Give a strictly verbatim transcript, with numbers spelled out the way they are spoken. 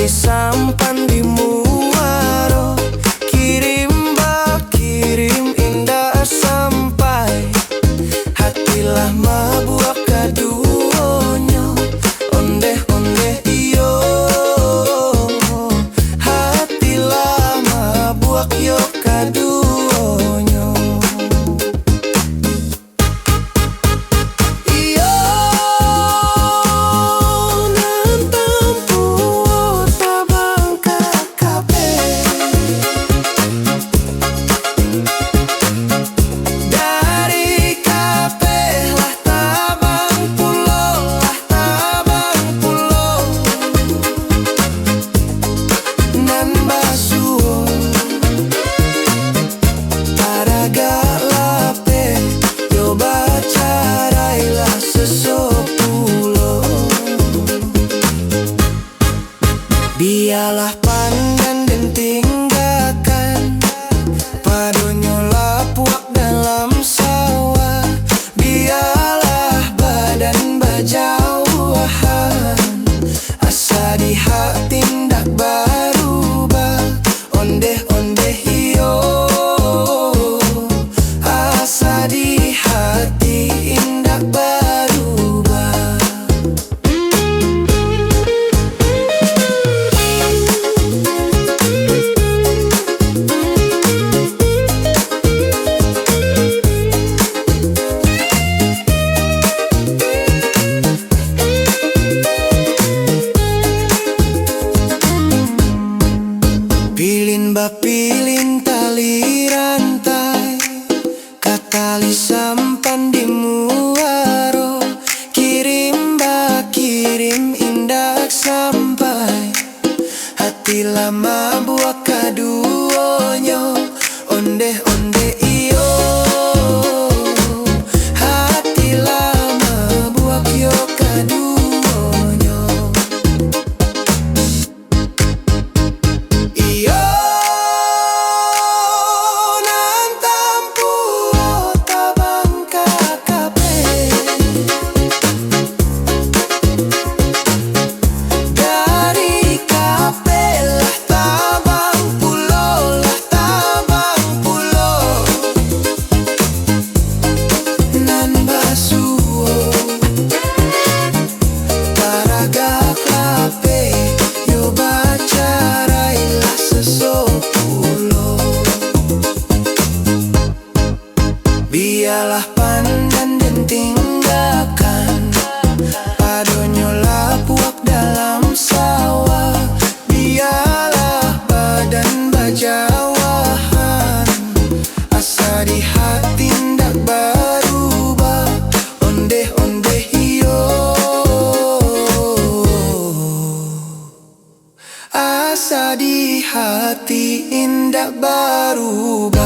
Sampan di muaro, kirim bakirim indak sampai. Hatilah mabuak kaduonyo, ondeh-ondeh iyo. Hatilah mabuak yo kaduonyo. Iyo, nan tampuo tabang ka kapeh. Dari kapeh lah tabang pulo, lah tabang pulo. Nan basuo, taragak lapeh, yo bacarai lah sesopulo. Bialah pandan den tinggakan, padonyo lapuak dalam sawah. Bialah badan bajauahan, asa di hati indak barubah. Ondeh-ondeh iyo, asa di hati indak barubah. Pilin bapilin tali rantai, ka tali sampan di muaro, kirim bakirim indak sampai. Hatilah mabuak kaduonyo, ondeh-ondeh iyo. Hatilah mabuak yo kaduonyo. Iyo, nan tampuo tabang ka kapeh. Dari kapeh lah tabang pulo, lah tabang pulo. Nan basuo, taragak lapeh, yo bacarai lah sesopulo. Bialah pandan den tinggakan, padonyo lapuak dalam sawah. Bialah badan bajauahan, asa di hati indak barubah. Ondeh-ondeh iyo, asa di hati indak barubah.